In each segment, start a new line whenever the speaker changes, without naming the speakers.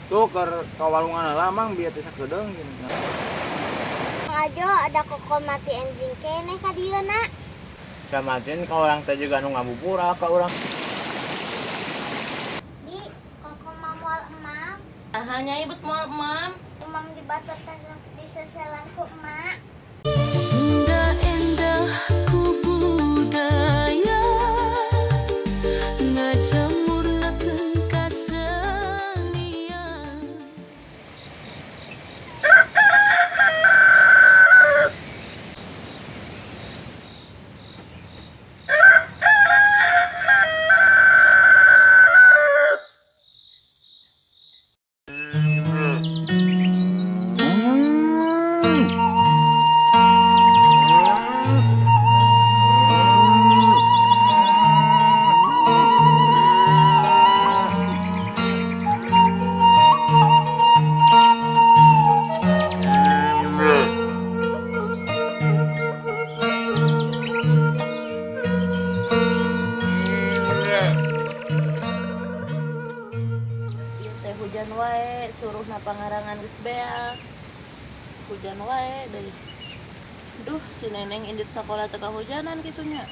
Tuh keur ka walungan heula Mang bieu teh sakedeung gini.
Ajo ada koko mati enjing keneh ka dieu na.
Samatin ka urang teh juga nu ngabuburak ka urang.
Bi, koko mah moal emam.
Saha nyai bet moal emam?
Emam dibatur teh diseselan ku emak.
Sunda endah ku budaya ngajamurnakeun kasenian.
Ieu teh hujan wae, suruhna pangarangan geus beak. Hujan wae deui. Duh, si Neneng indit sakola teh kahujanan kitu nya.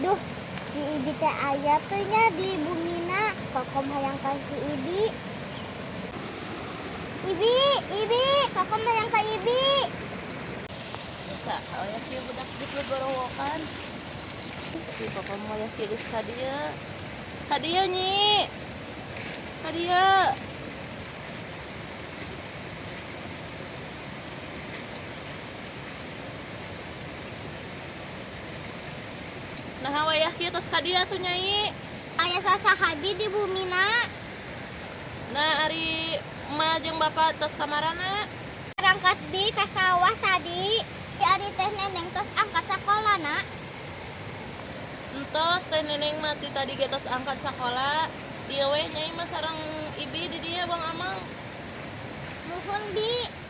Duh, si Ibi teh aya teu nya di bumina. Kokom hayang ka si Ibi. Ibi, Ibi, kokom hayang ka Ibi.
Saha aya kieu budak geus gorowokan. Si kokom wayah kieu geus ka dieu. Ka dieu Nyi. Ka dieu. Nah, wayah kieu tos ka dieu atuh Nyai.
Aya sasaha Bi di bumina.
Nah, ari emak jeung bapak tos kamarana?
Berangkat Bi ka sawah tadi. Ari teh Neneng tos angkat sakola na.
Entos teh Neneng mah ti tadi ge tos angkat sakola. Dieu we Nyai mah sareng Ibi di dieu Bang Amang.
Nuhun Bi.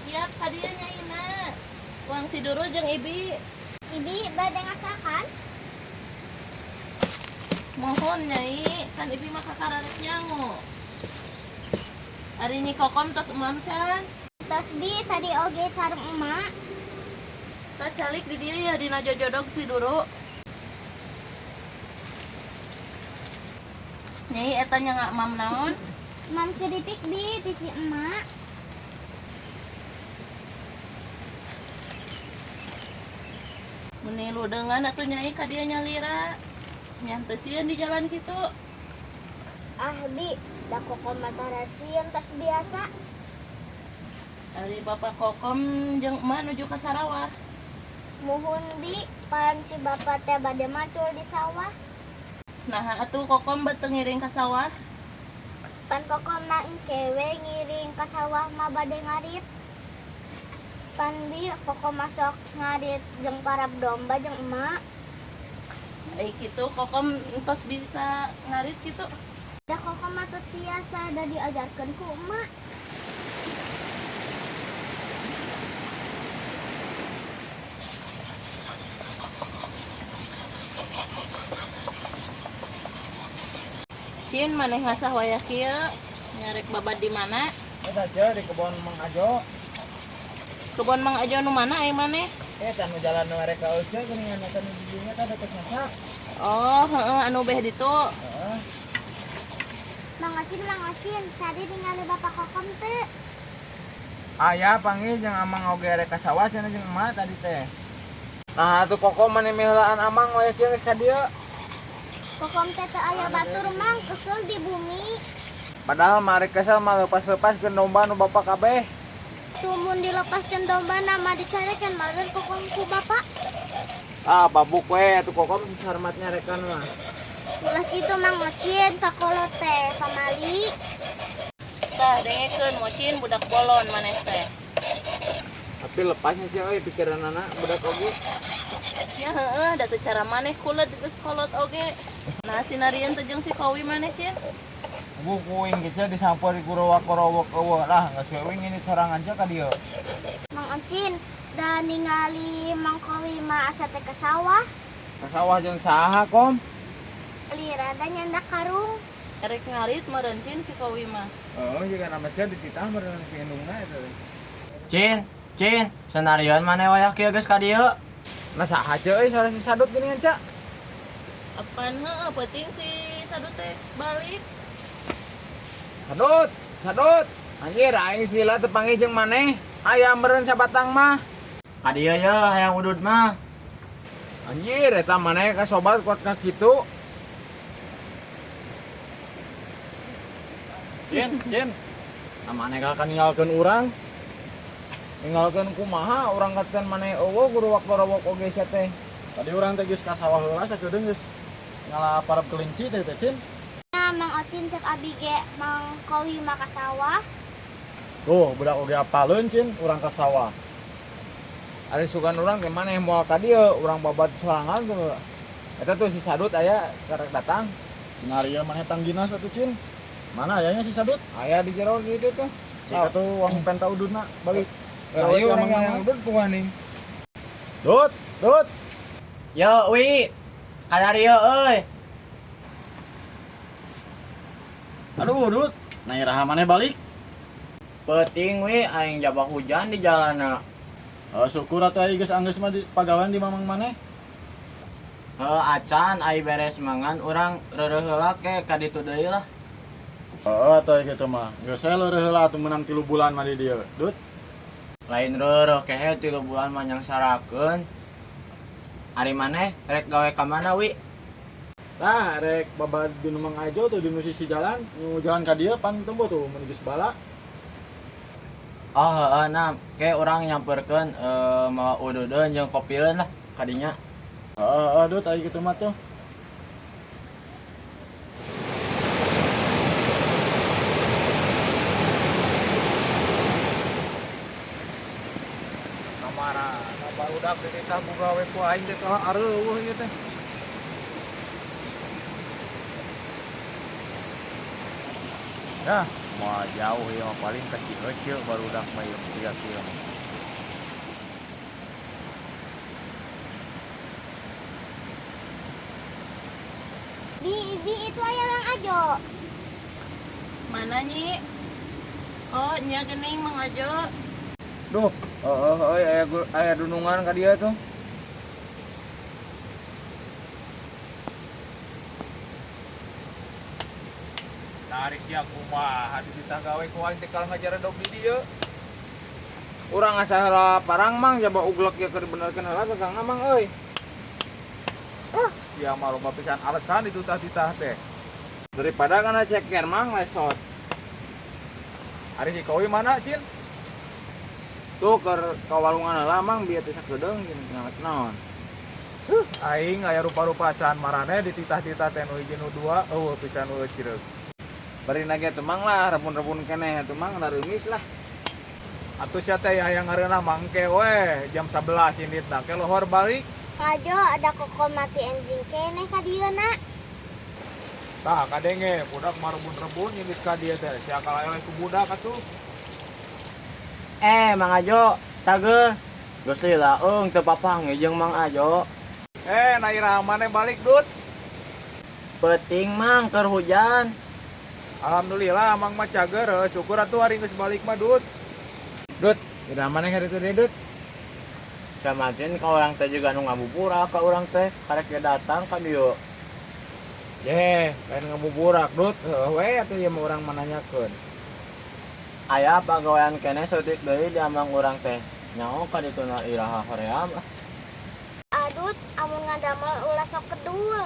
Siap ka dieu Nyai na. Uang si Duru jeung Ibi.
Ibi bade ngasakan?
Mohon Nyai, kan Ibi mah kakararek nyangu. Ari Nyi Kokom tos emam can?
Tos Bi tadi oge sareng emak.
Tah calik di dieu ya dina jojodog si Duru. Nyai eta nya nga emam naon?
Emam keripik Bi ti si emak.
Meni ludengan atuh Nyai ka dieu nyalira. Nya teu sieun di jalan kitu.
Ah Bi, da Kokom mah tara sieun tos biasa.
Ari Bapak Kokom jeung emak nuju ka sarawah.
Muhun Bi, pan si bapak teh bade macul di sawah.
Nah, atuh Kokom bet teu ngiring ka sawah.
Pan Kokom mah engke we ngiring ka sawah mah bade ngarit. Pan Bi, Kokom masuk ngarit jeung parab domba jeung emak.
Ai kitu Kokom entos bisa ngarit kitu.
Da Kokom mah tos biasa da diajarkeun ku emak.
Cin maneh ngasah wayah kieu nyarek babad di mana?
Eta aja di kebon Mang Ajo.
Kebon Mang Ajo nu mana ai maneh?
Eta nu jalan nu rek ka Euceuk geuningan eta nu didinya teh deket masak.
Oh, heeh anu beh ditu.
Heeh.
Mang Acin, Mang Acin, tadi ningali Bapak Kokom teu?
Aya panggil jeung Amang oge rek ka sawah cenah jeung emak tadi teh. Nah, atuh Kokom maneh miheulaan Amang wayah kieu geus ka dieu.
Kokom teh teu aya batur Mang, kesel di bumi.
Padahal mah rek kesel mah leupas-leupas domba nu bapak kabeh.
Sumun dilepaskeun domba nama dicarekan meureun Kokom ku bapak.
Ah, babuk we atuh Kokom si Sarmat nyarekan mah.
Ulah kitu Mang Ocin ka kolot teh pamali.
Tah dengekeun mocin budak bolon maneh teh.
Tapi lepasnya sih euy pikiranana budak oge.
Nya heueuh da teu cara maneh kuled geus kolot oge. Nah sinarieun teh jeung si Kowi maneh Cin.
Bu kuing kieu disampeur di kurowak-korowok eueuh lah geus we uing ini sorangan ka dieu.
Mang Ocin da ningali Mang Kowi mah asa teh ka sawah.
Ka sawah jeung saha, Kom?
Lira da nyandak karung.
Erek ngarit meureun Cin si Kowi mah.
Oh, juga nama cia dititah meureun ku indungna eta teh.
Cin, Cin, senarian maneh wayah kieu geus ka dieu.
Nah saha ceu euy sore si Sadut geuningan ca?
Apan heueuh peuting si Sadut teh balik.
Sadut, Sadut. Anjir aing lila teu panggih jeung maneh. Aya meureun sabatang mah.
Ka dieu ye hayang udud mah.
Anjir eta maneh ka sobat kuat ka kitu.
Cin, Cin. Nah, maneh ka ninggalkeun urang.
Ninggalkeun kumaha urang katakan maneh eueuh gurowak-gorowok oge sia teh.
Tadi urang teh geus ka sawah heula sakedeung geus ngala parab kelinci teh teh Cin.
Nah, Mang Ocin cek abi ge Mang Kowi mah ka sawah.
Tuh, budak oge apaleun Cin, urang ka sawah.
Ari sugan urang teh maneh moal ka dieu, urang babat sorangan tuh. Eta tuh si Sadut aya karek datang.
Sinario maneh tangginas atuh Cin. Mana ayahnya si Sadut?
Aya di jero gitu tuh.
Cik atuh uang penta ududna balik.
Ayo urang yang udud kumaha nih.
Dut, Dut.
Yo, Wi. Ka dieu euy.
Aduh, Dut. Nah, iraha maneh balik.
Peuting wi aing jabak hujan di jalanna.
Oh, syukur atuh aya geus anggeus mah di pagawean di mamang maneh.
Heuh acan ai beres mangan urang reureuh heula ke ka ditu deui lah.
Oh, atuh kitu mah. Geus we leureun heula atuh meunang 3 bulan mah di dieu. Dut.
Lain reureuh kehe 3 bulan mah nyangsarakeun. Ari maneh rek gawe ka mana wi?
Tah, rek babad di nu Mang Ajo tuh di nu sisi jalan, nu jalan ka dieu pan tempo tuh mun geus bala.
Oh heeh nah, ke urang nyamperkeun mawa ududeun jeung kopieun lah kadinya.
Heeh, heeh, Dut, aya kitu mah tuh.
Kamara, barudak dititah bugawe ku aing teh kalah areueuh ieu teh.
Dah, moal jauh ieu mah paling ka Cieuceu barudak mah ieu siga kieu mah.
Bi, bi itu aya Mang Ajo.
Mana Nyi? Oh, nya geuning Mang Ajo.
Duh, heeh euy aya aya dunungan ka dieu tuh. Dari sia kumaha dititah gawe ku aing teh kalah ngajaredog di dieu. Urang asa heula parang Mang jaba uglek ieu keur dibenerkeun heula gagangna Mang euy.
Ah, sia mah loba pisan alasan dititah-titah teh.
Daripada kana ceker Mang lesot.
Ari si Kowi mana, Cin?
Tuh keur ka walungan heula Mang bieu teh sakedeung ngalek naon.
Aing aya rupa-rupa asan marane dititah-titah teh nu hiji nu dua eueuh pisan eueuh cireug.
Bari nage teh Mang lah rebun-rebun keneh atuh Mang dareumis lah.
Atuh sia teh hayang ngareunah mangke we jam 11 inditna ke lohor balik.
Ajo ada koko mati enjing keneh ka dieu na.
Tah kadenge budak marebun-rebun indit ka dieu teh sia kalaeleh ku budak atuh.
Mang Ajo, cager. Geus lila eung teu papanggih jeung Mang Ajo.
Nah iraha maneh balik, Dut?
Peuting Mang keur hujan.
Alhamdulillah Mang mah cager, heuh, syukur atuh ari geus balik mah, Dut.
Dut, iraha maneh ka ditu deui, Dut?
Samatin ka urang teh juga nu ngabuburak ka urang teh karek ge datang ka dieu.
Ye, lain ngabuburak, Dut. Heueuh we atuh ieu mah urang mah nanyakeun.
Aya pagawean keneh saeutik deui di amang urang teh. Nyaho ka ditu na iraha hoream ah.
Adut, amun ngadamel ulah sok kedul.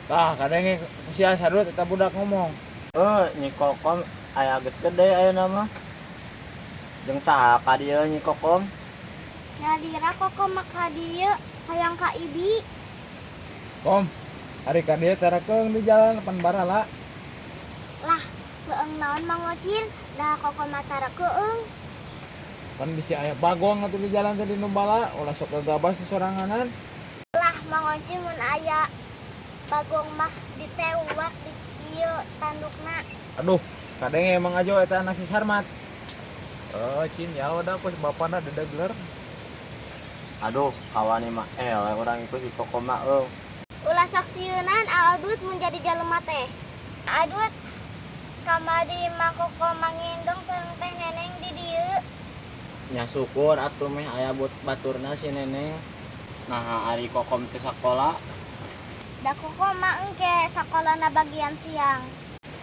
Tah, kadenge sia Sadut eta budak ngomong.
Nyi Kokom aya geus gede ayeuna mah. Jeung saha ka dieu Nyi Kokom?
Nyalira Kokom mah ka dieu. Hayang ka Ibi.
Kom, ari ka dieu tarakeung di jalan pan barala.
Lah, leueung naon Mang Ocin? Da Kokom mah tarakeung.
Pan bisi aya bagong atuh di jalan teh di nu bala, ulah sok gagabah sesoranganan.
Lah, Mang Ocin mun aya bagong mah ditewak di kieu tandukna.
Aduh, kadenge Mang Ajo eta anak si Sarmat.
Oh, cin nyaho da kos bapana dedegler.
Aduh, kawani mah eleh urang ieu si Kokom mah euy.
Ulah sok sieunan Adut mun jadi jalema teh. Adut kamari mah Kokom mangindong sareng teh Neneng di dieu.
Nya syukur atuh meh aya buat baturna si Neneng. Nah, ari Kokom teu sakola.
Da Kokom mah engke sakolana bagian siang.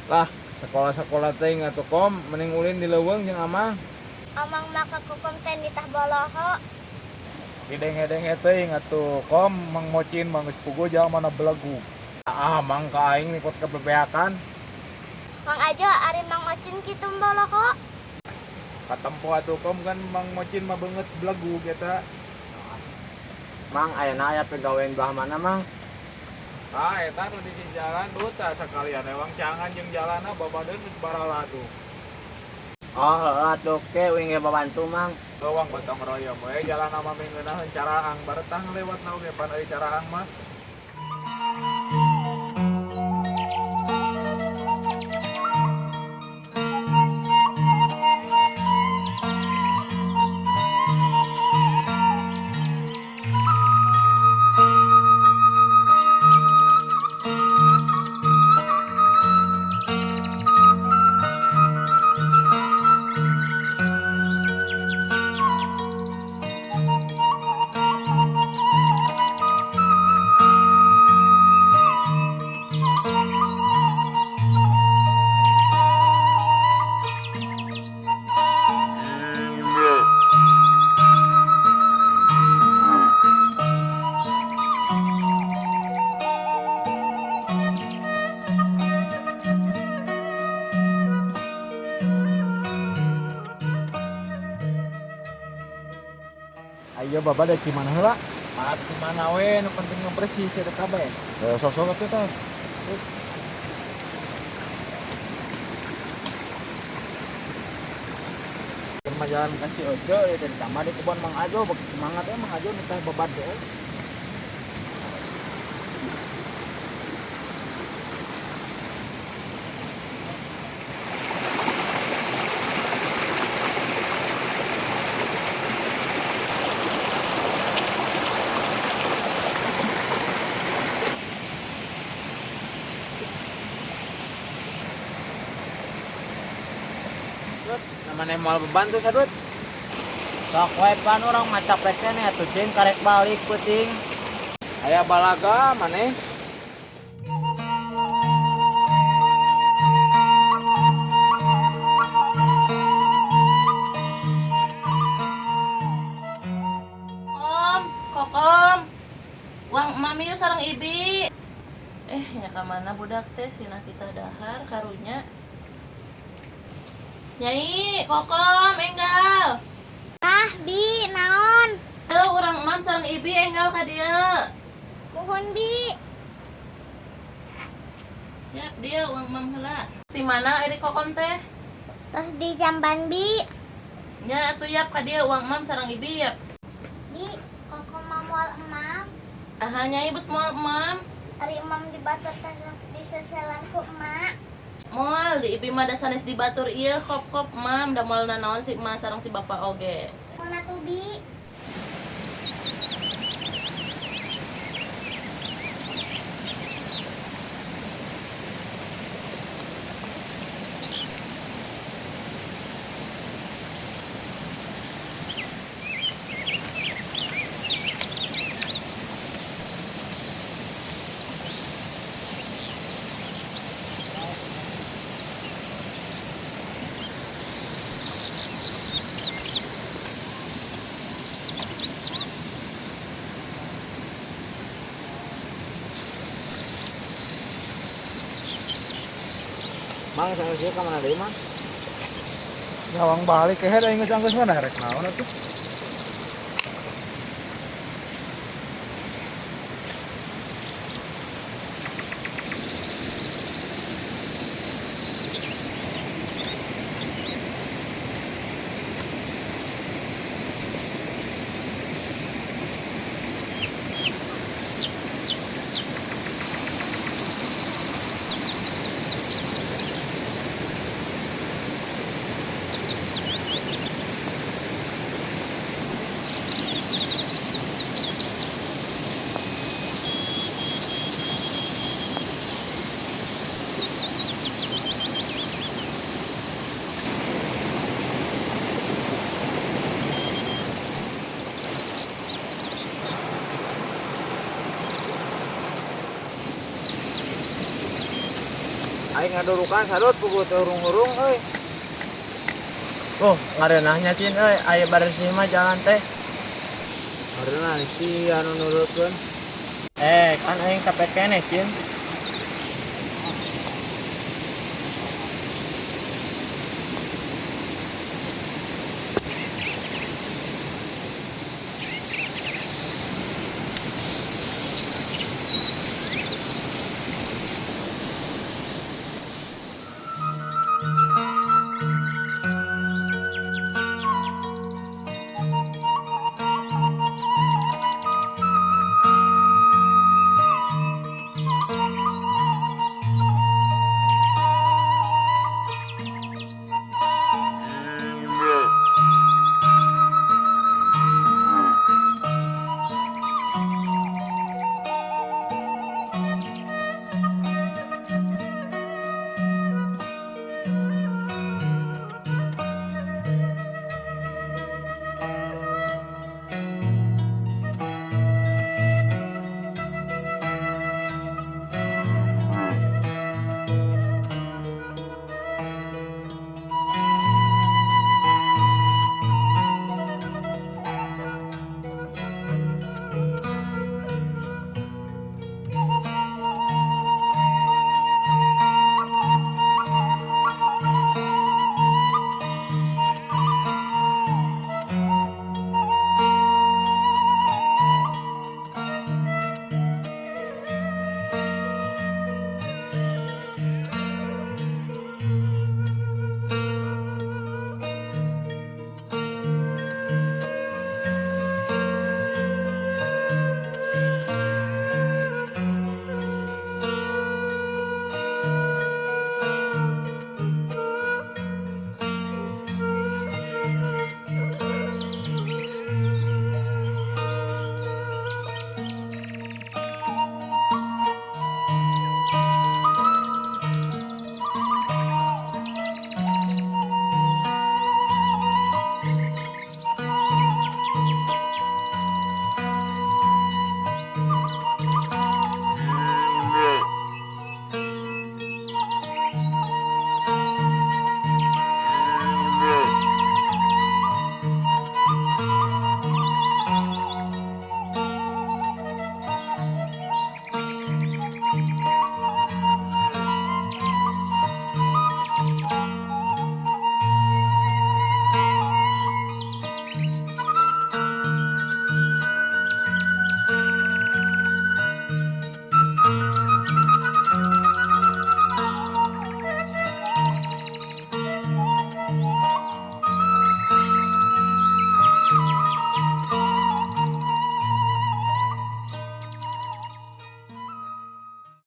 Lah, sekolah-sekolah teh atuh Kom, mending ulin di leuweung jeung Amang.
Amang mah ka Kokom teh nitah boloho.
Didenge-denge teuing atuh Kom Mang Mocin mah geus puguh jalma mana belegu.
Ah, Mang ka aing nikot kebebeakan.
Mang Ajo ari Mang Ocin kitu boloho.
Katempo atuh Kom kan Mang Mocin mah beungeut belegu eta.
Mang, ayeuna aya pegawean belah mana, Mang?
Ah, eta nu di jalan duta sakalian ewang cangan jeung jalanna babadeun geus barala tuh.
Oh, heueuh atuh ke uing ge babantu, Mang.
Gawang gotong royong we jalan mah ngeunaheun caraang baretang lewat na oge pan euy caraang mah. Ayo baba dari mana heula?
Maaf di mana we, nu penting nu bersih sia teh kabeh.
Sosok atuh tah.
Keur mah jalan ka si Ojo ya teh ditambah di kebon Mang Ajo beki semangat we Mang Ajo nitah babad teh. Namanya moal beban tuh sadut.
Sok we pan urang mah capek keneh atuh cing karek balik peuting.
Aya balaga maneh.
Kom, Kokom. Uang mami yuk sareng Ibi. Nya ka mana budak teh sinah kita dahar karunya. Nyai, Kokom, enggal.
Ah, Bi, naon?
Halo, urang mam sareng Ibi enggal ka dieu.
Muhun Bi.
Ya, dia uang mam heula. Di mana ari Kokom teh?
Tos di jamban Bi.
Nya atuh yap ka dieu uang mam sareng Ibi yap.
Bi, Kokom mah moal emam.
Aha nyai bet moal emam.
Ari emam dibatur teh diseselan ku emak.
Moal di Ibi mah da sanes dibatur ieu kop-kop mam da moal nanaon si emak sareng si bapak oge.
Mun atuh Bi.
Mang, sana sih ka mana deui, Mang?
Nyawang balik kehe da geus anggeus mana rek naon atuh.
Aing ngadurukan sadut puguh teu hurung-hurung euy.
Oh, ngareunahnya Cin euy, aya bersih mah jalan teh.
Ngareunah si anu nurutkeun.
Eh, kan aing capek keneh, Cin.